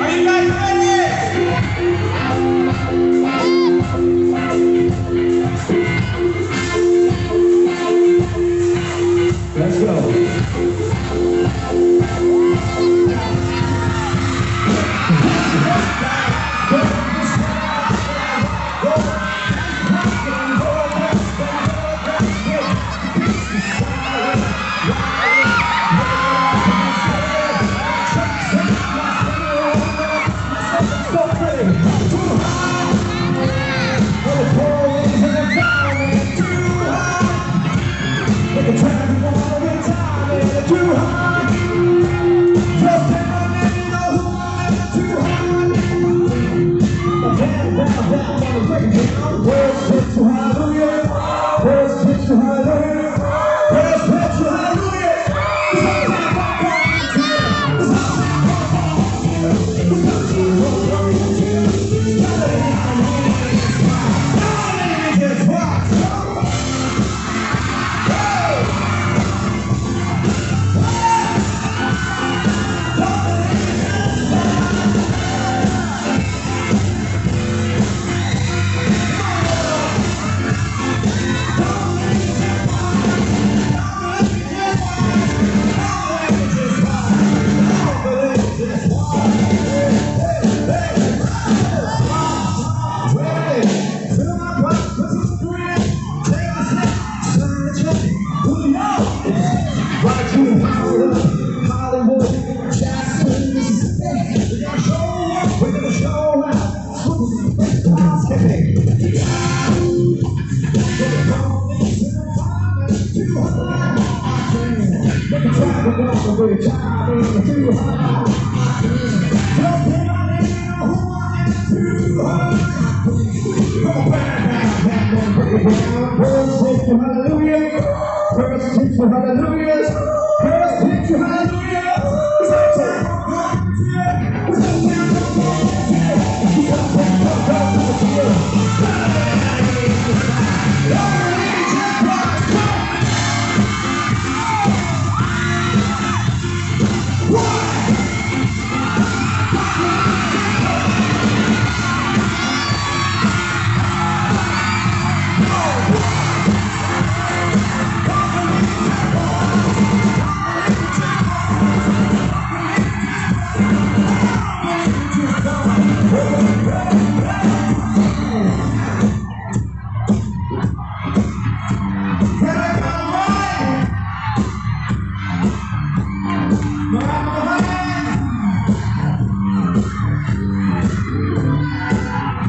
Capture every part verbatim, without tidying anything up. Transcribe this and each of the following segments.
Are you guys ready? Let's go. Hallelujah. First hit to hallelujah. First hit to hallelujah.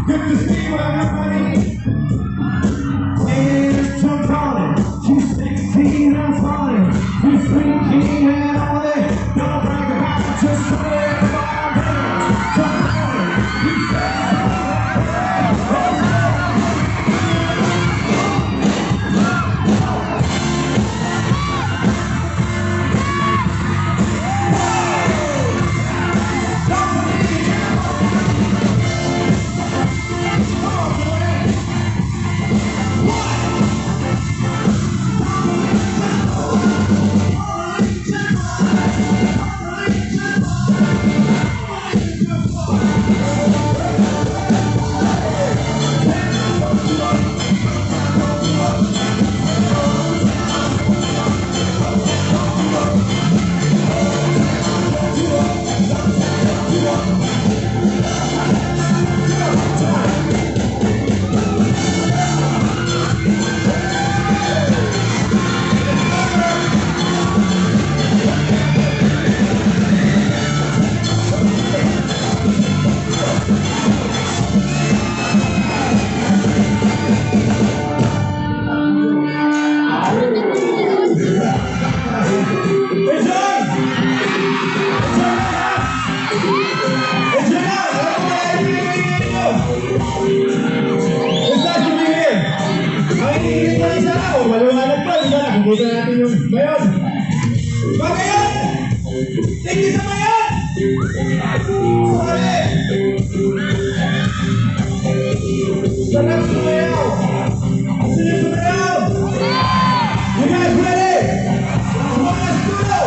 Good to see you, everybody. Players jump on it. You sixteen and on it. You sixteen and on it. Don't brag about it. Just play it. Jump on it. You It's nice to be here. Ang iniinit na isa na, oh, maliwanag pa, di ba? Nakikita natin yung bayan. Magayon! Tingin sa bayan! Pare! Sarap sumayaw! Sino sumayaw? You guys ready? Let's go!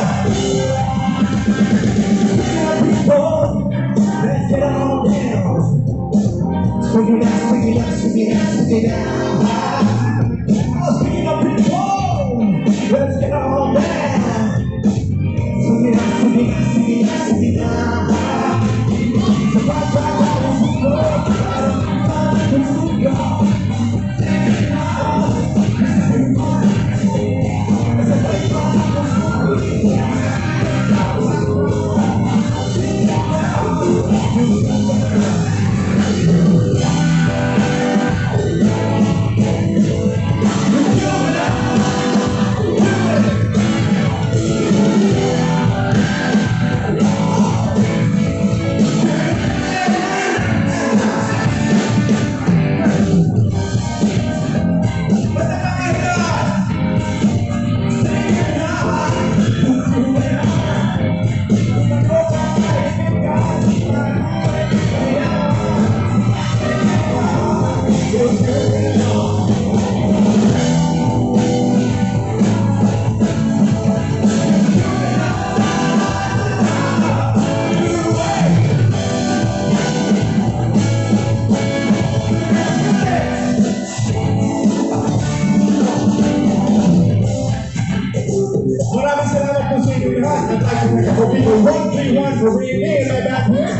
One three one for bringing me right back here.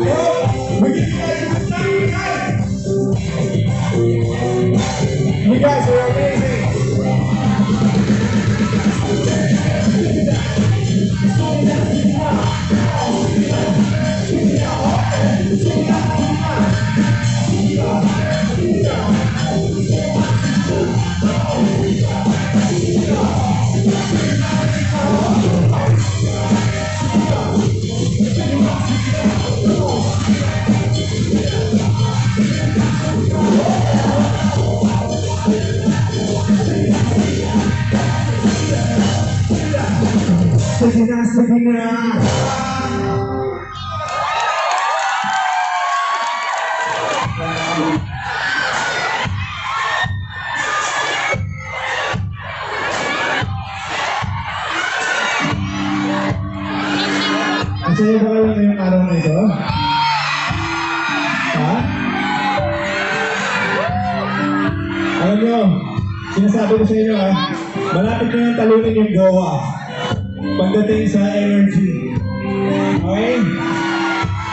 Oh, we give you guys a good time tonight. You guys are amazing. Sige na, sige na. Masaya ba kayo ngayong araw na ito? Ha? Alam nyo, sinasabi ko sa inyo, ha, malapit na yung talunin yung jowa pagdating sa energy. Okay?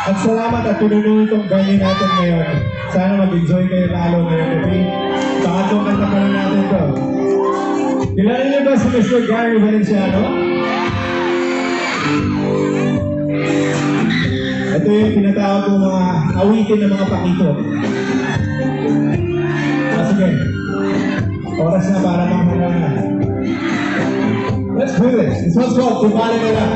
At salamat at pinuno itong venue natin ngayon. Sana mag-enjoy kayo lalo ngayong gabi. Pangatlong kanta pa lang natin to. Kilala niyo ba si Mister Gary Valenciano? Ito yung tinatawag kong mga awitin ng mga pakikot. Ah, sige. Oras na para magmumuna. Let's do this. This one's called Di Bale Na Lang.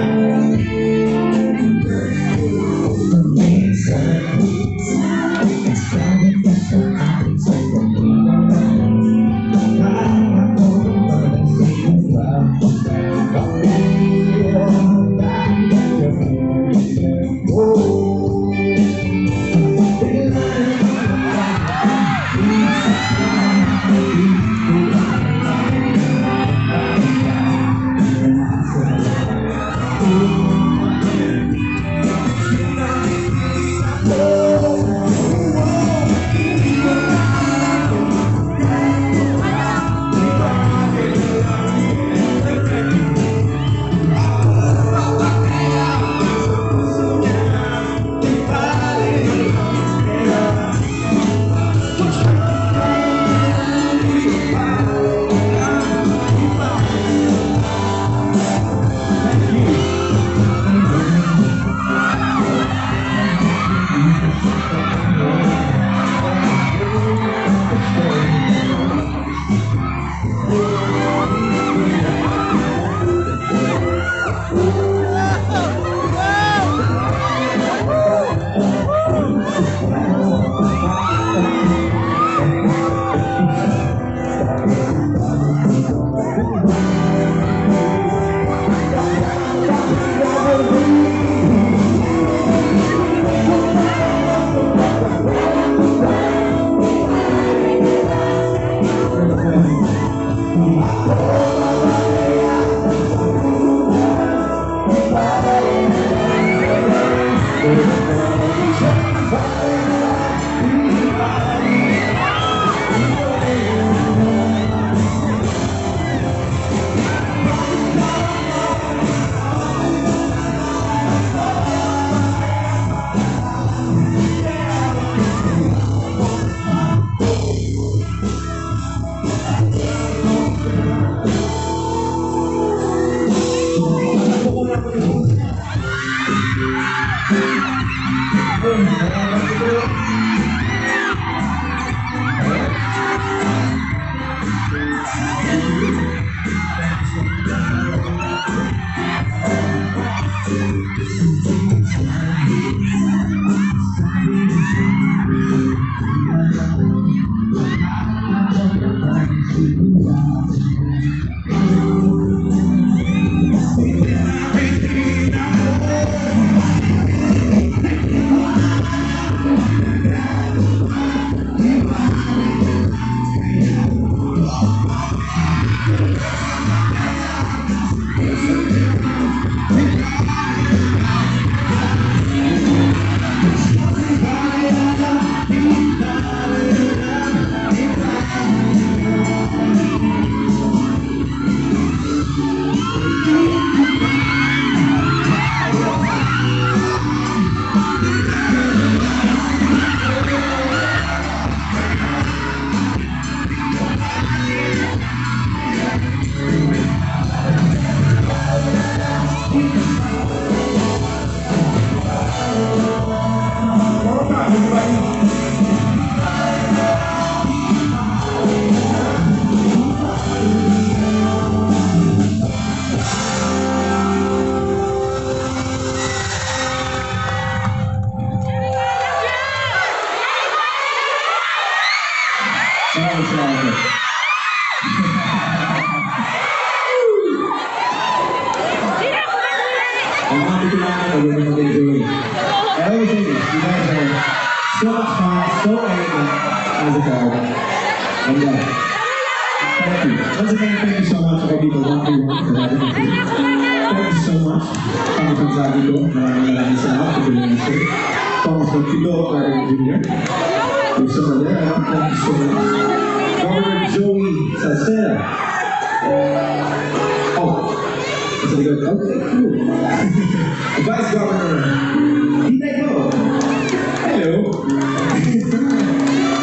Ang mga Bicolano, marunong mag-enjoy. Everything, you guys are so much fun, so elegant as a crowd. And, uh, thank you. Once again, thank you so much, Kaibigan one three one, for having us here. Thank you so much, Congressman Zaguito. Maraming maraming salamat sa pagdala niyo, sir. Congressman Kido, Karen Junior. Gusto mo din, ano? Thank you so much. Governor Joey Salceda. Oh, nasa likod. Okay, cool. Vice Governor Titay Bo. Hello.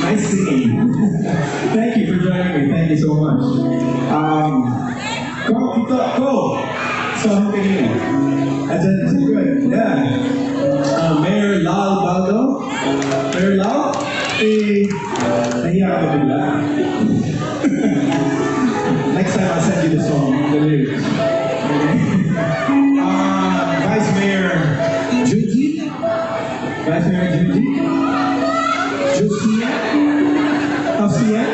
Nice seeing you. Thank you for joining me. Thank you so much. Um, Go, Tito, go! So, okay. And then, good. Yeah. Uh, Mayor Lal Baldo. Mayor Lal? Eh, nahiya ka ba bigla? Next time, I'll send you the song, the lyrics. Okay? Uh, Vice Mayor Junji? Vice Mayor Junji? Josiah? Josiah?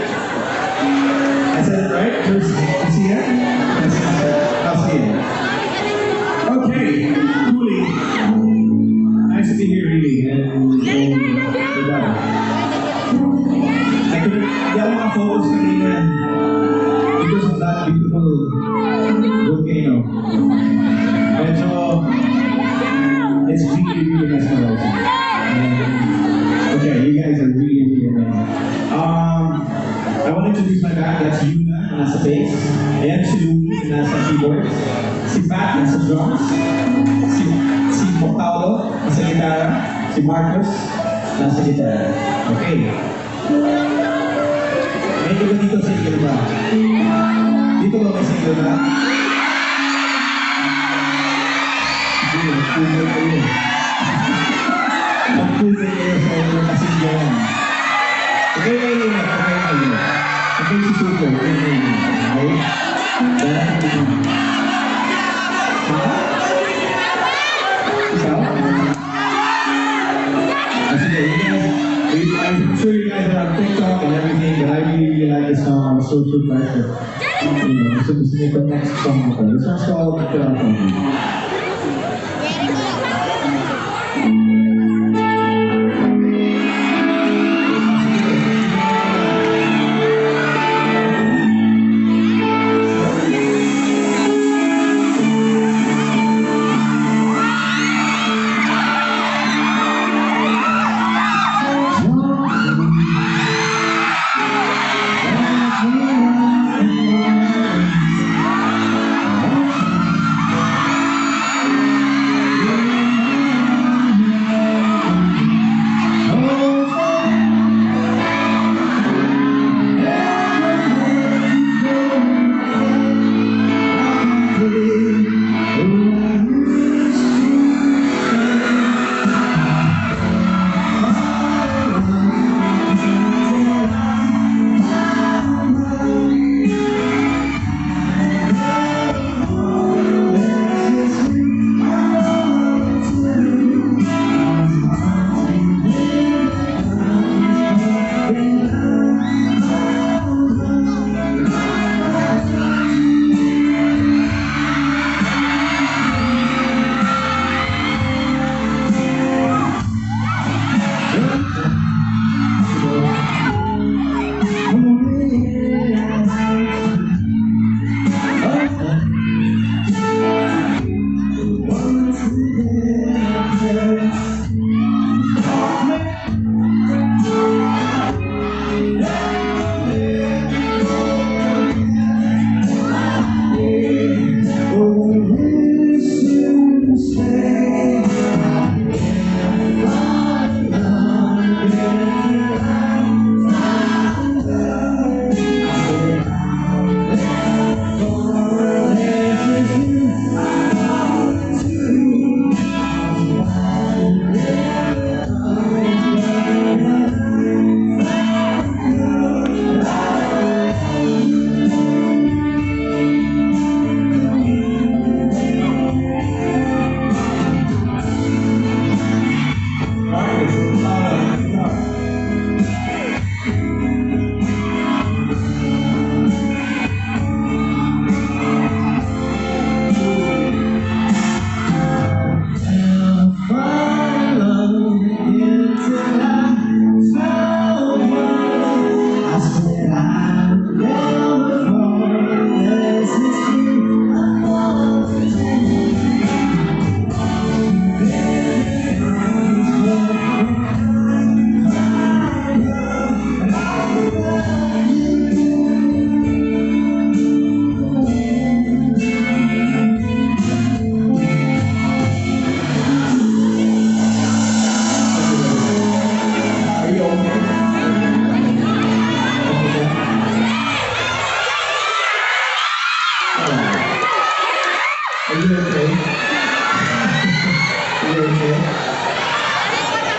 I said it right? Josiah? Josiah? Okay. Cool. Nice to be here, really. And, and, diba? I couldn't, di ako makafocus kanina because of that beautiful volcano. Medyo, it's really, really mesmerizing. And, okay, you guys are really, really amazing. Um, I want to introduce my band. That's Yuna, nasa bass. Ayan, si Louie, nasa keyboard. Si Pat, nasa drums. Si, si Paulo, nasa gitara. Si Marcos, nasa gitara. Okay. May iba dito, single pa. Dito ba may single pa? Sige, mag-cover kayo. Mag-cover kayo sa inyong kasinggawan. Okay, okay, okay, okay. Okay, susuko. Okay, okay, okay. Okay? Dahil, ha? Ikaw? Ah, sige, you guys, we, I'm sure you guys are on TikTok and everything, but I really, really like this song. I'm so surprised that, you know, gusto, gusto niyo itong next song na to. This one's called Piraso.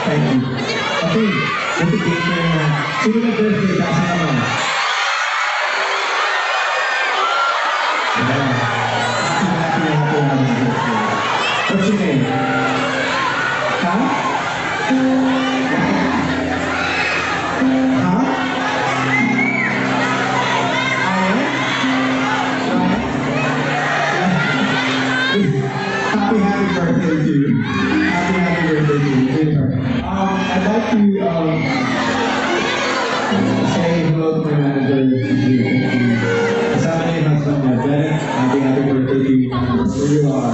Thank you. Okay, buti game kayo na. Sino na birthday? Taas ang kamay. Ayan. Happy, happy, happy, happy birthday. What's your name? Ha? Ha? Ayan? Ayan? Happy, happy birthday to you. Happy, happy birthday to you. Jennifer. Um, I'd like to, um, say hello to my manager. Kasama niya yung husband niya. Bennett, happy, happy birthday to you. Where you are.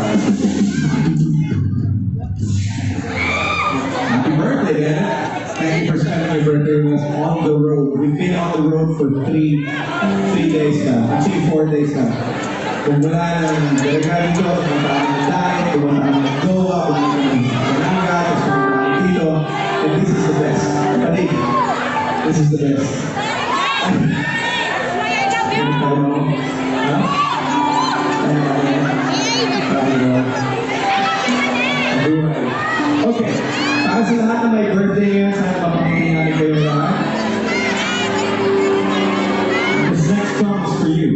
Happy birthday, Bennett. Thank you for spending your birthday with us on the road. We've been on the road for three, three days na. Actually, four days na. Nagmula ng Delegado, pumunta kami ng Daet, pumunta kami ng Goa, pumunta kami ng Pampanga, tapos pumunta kami dito. And this is the best. Pati, this is the best. Ano ba? Ha? Ano ba? Ano ba? Buhay. Okay. Para sa lahat na may birthday ngayon, sana mapakinggan namin kayo lahat. This next song is for you.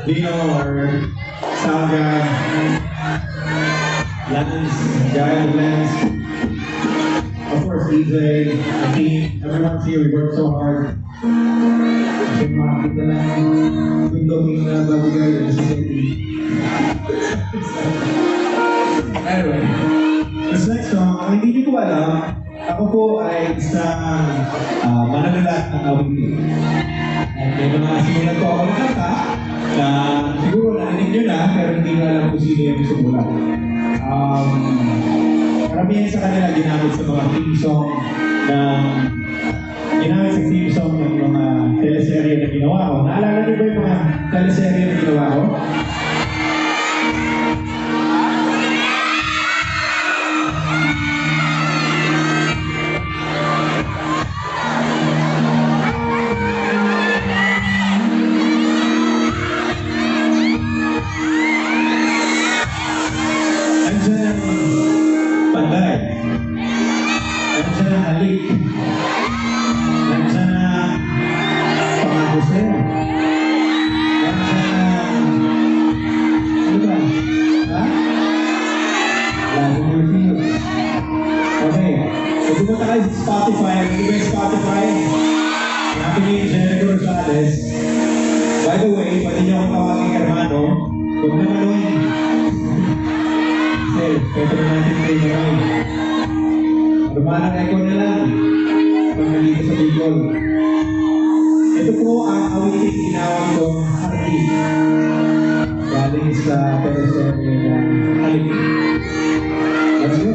Dino, our sound guy, Lance, Jael, Lance, of course, D J, the team, everyone's here, we worked so hard. Kasi makakita lang, good looking na bago kayo, this is it. Anyway, this next song, ang hindi niyo po alam, ako po ay isang, ah, manunulat ng awitin. At may mga sinulat po ako na kanta na siguro narinig nyo na, pero hindi nyo alam kung sino yung sumulat. Um, karamihan sa kanila ginamit sa mga theme song ng, ginamit sa theme song ng mga teleserye na ginawa ko. Naalala niyo ba yung mga teleserye na ginawa ko? Andiyan ang panday. Andiyan ang halik. Andiyan ang pangako sa'yo. Andiyan ang, ano ba? Ha? Love in your field. Okay. So, pumunta kayo sa Spotify. Hindi ba yung Spotify? Happy ni Jericho Rosales. By the way, pwede niyo akong tawagin hermano. Huwag naman, oy. Sir, pwede na natin kayo naman. Hermano Echo na lang. Pag nandito sa Bicol. Ito po ang awiting tinawag kong Hardin. Galing sa teleserye na Halik. Let's go.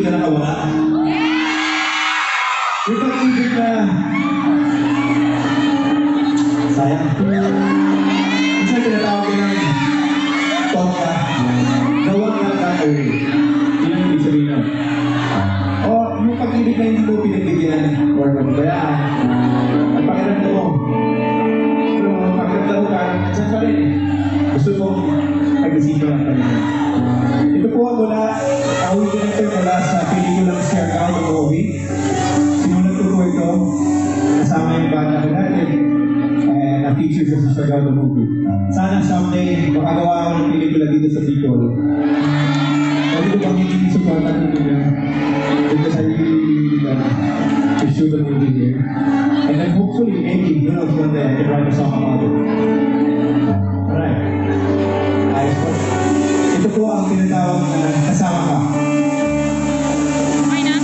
Nakawala. Yung pag-ibig na, sayang. Minsan tinatawag ko ng tonka. The one that got away. Yun ang ibig sabihin nun. O, yung pag-ibig na hindi mo pinagbigyan or pinabayaan, ang pakiramdam mo. Pero pakiramdam mo, parang nandyan pa rin. Gusto mo, pag-isipan ka pa rin. Ito po ang mula, awitin ito mula sa pelikulang Siargao the Movie. Sinulat ko po ito kasama yung banda ko dati. And na-feature siya sa Siargao the Movie. Sana someday, makagawa ako ng pelikula dito sa Bicol. Pwede ko bang hindi suporta ko nila? Because I really, really love to shoot the movie here. And then hopefully, maybe, who knows, one day I can write a song about it. Alright. Ayos po. Ito po ang tinatawag na kasama ka. Okay na?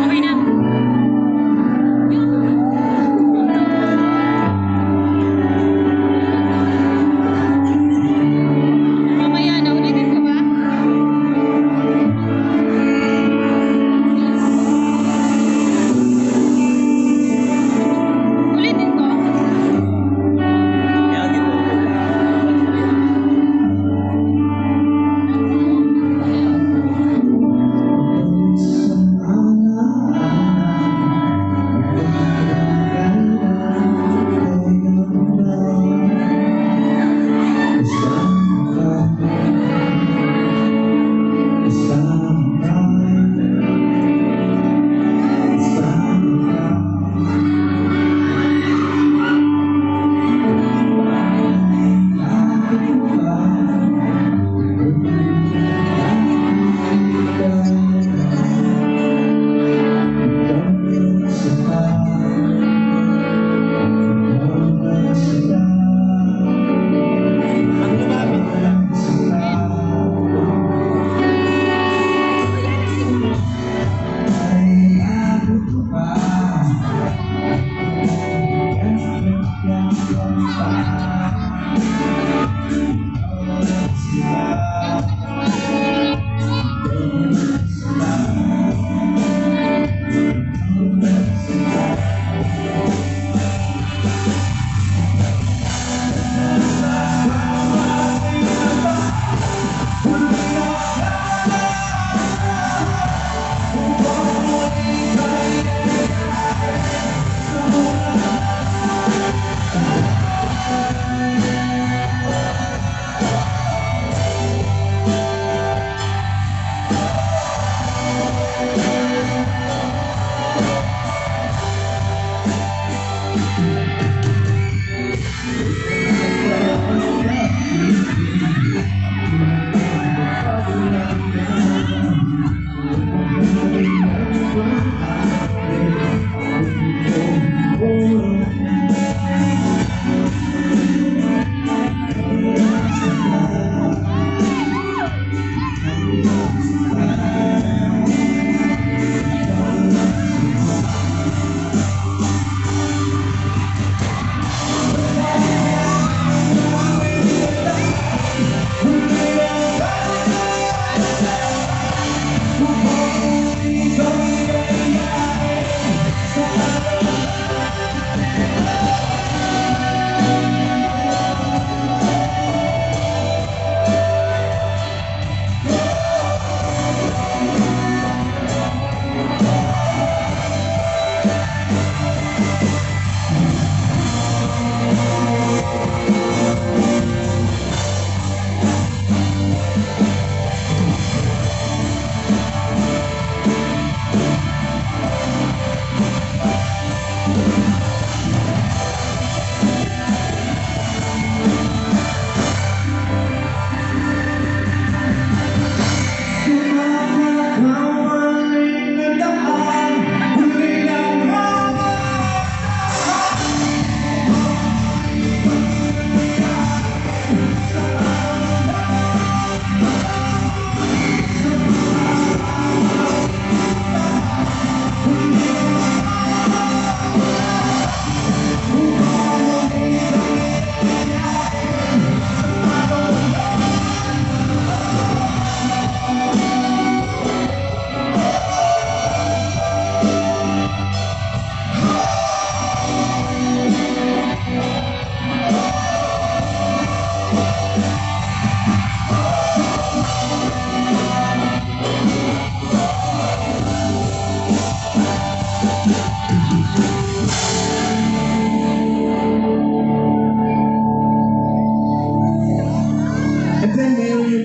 Okay na. Mamaya na, ulitin ko ba? Ulitin ko.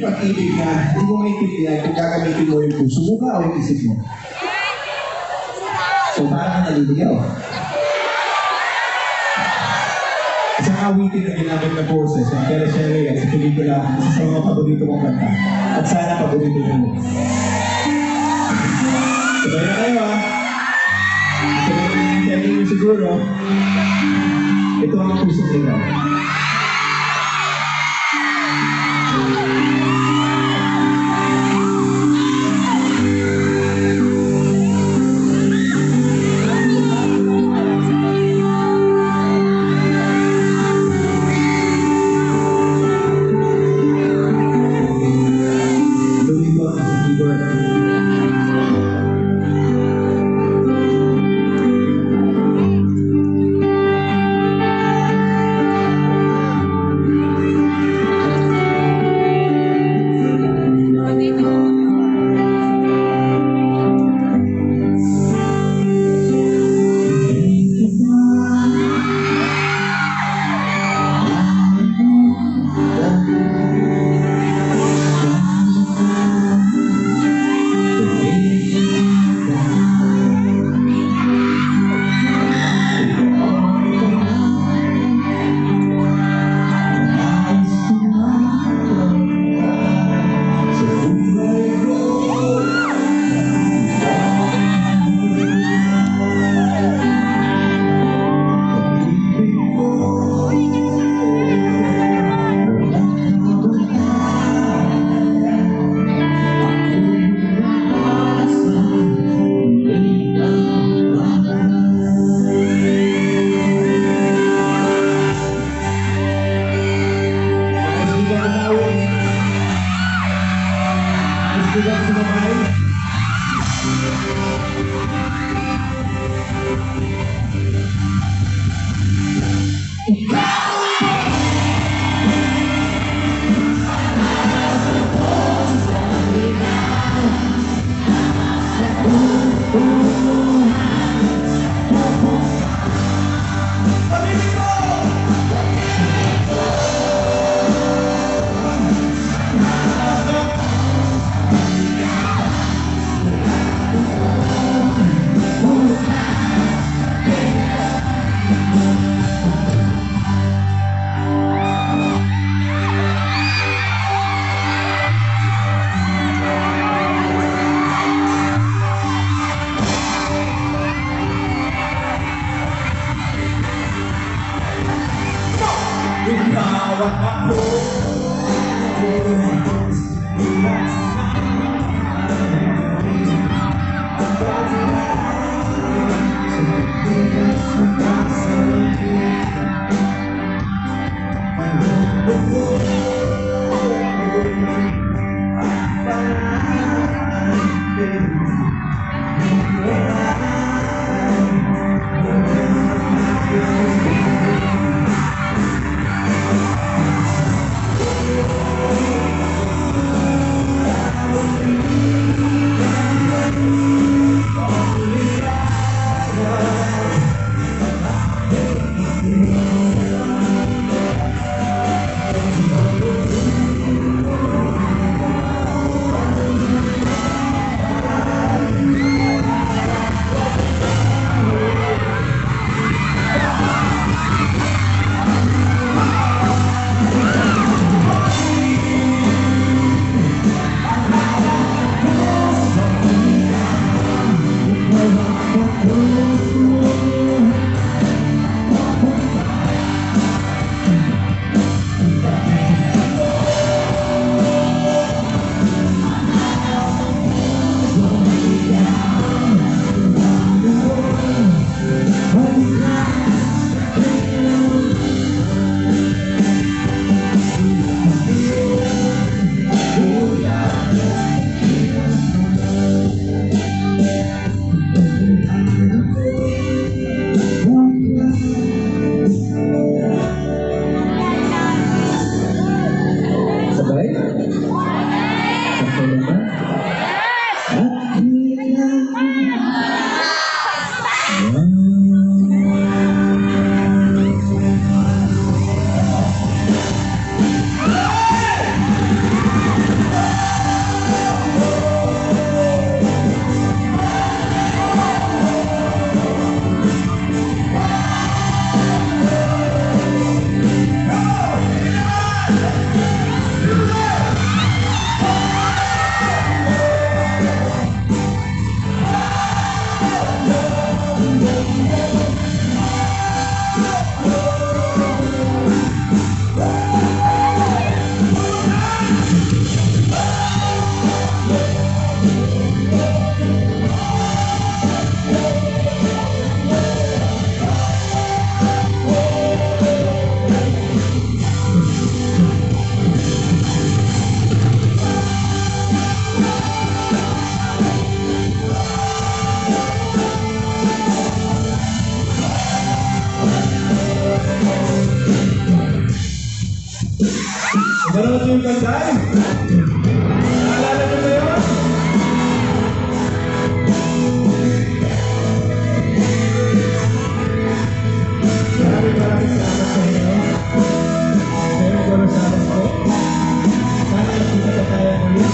Pag-ibig na hindi mo maintindihan kung gagamitin mo yung puso mo ba o yung isip mo. So, parang ka naliligaw. Isang awitin na ginamit na boses ng Teresa Reyes sa pelikula, isa sa mga paborito kong kanta. At sana paborito niyo. Sabay na kayo, ah. Sabay na kayo, siguro. Ito ang pusong ikaw. Nanonood yung kantay? Naalala niyo ba yun? Maraming maraming salamat sa inyo. Pero gano'n sa akin po. Sana nakita pa tayo ulit.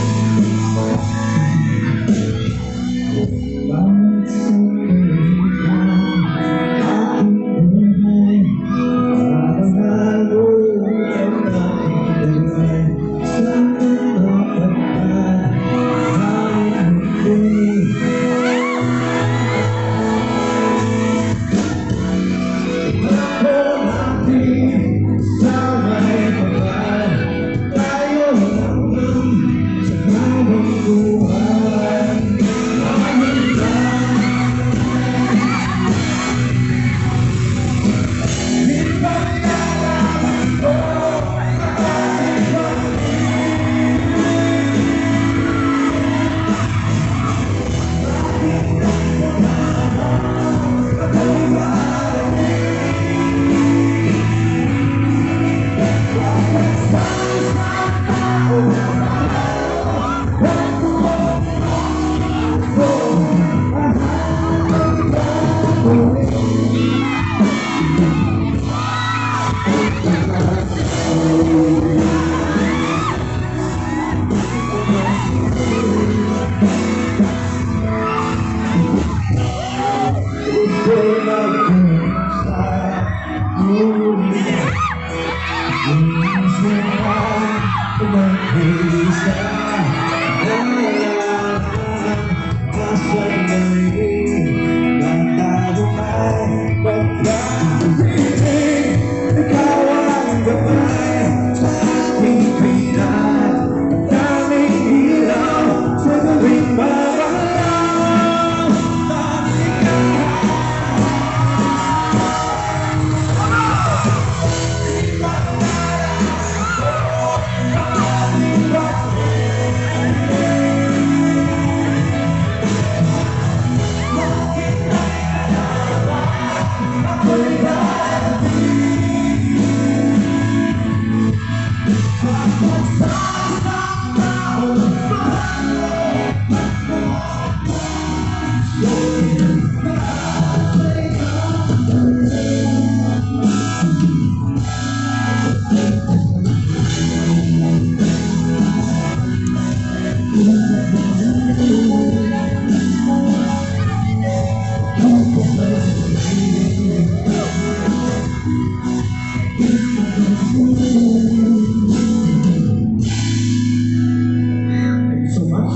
Thank you so much.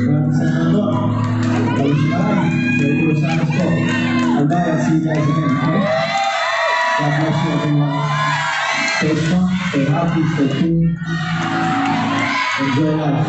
Maraming salamat po. Kamusta? Thank you so much po. Bye-bye. I'll see you guys again. Okay? God bless you, everyone. Stay strong, stay happy, stay cool. Enjoy life.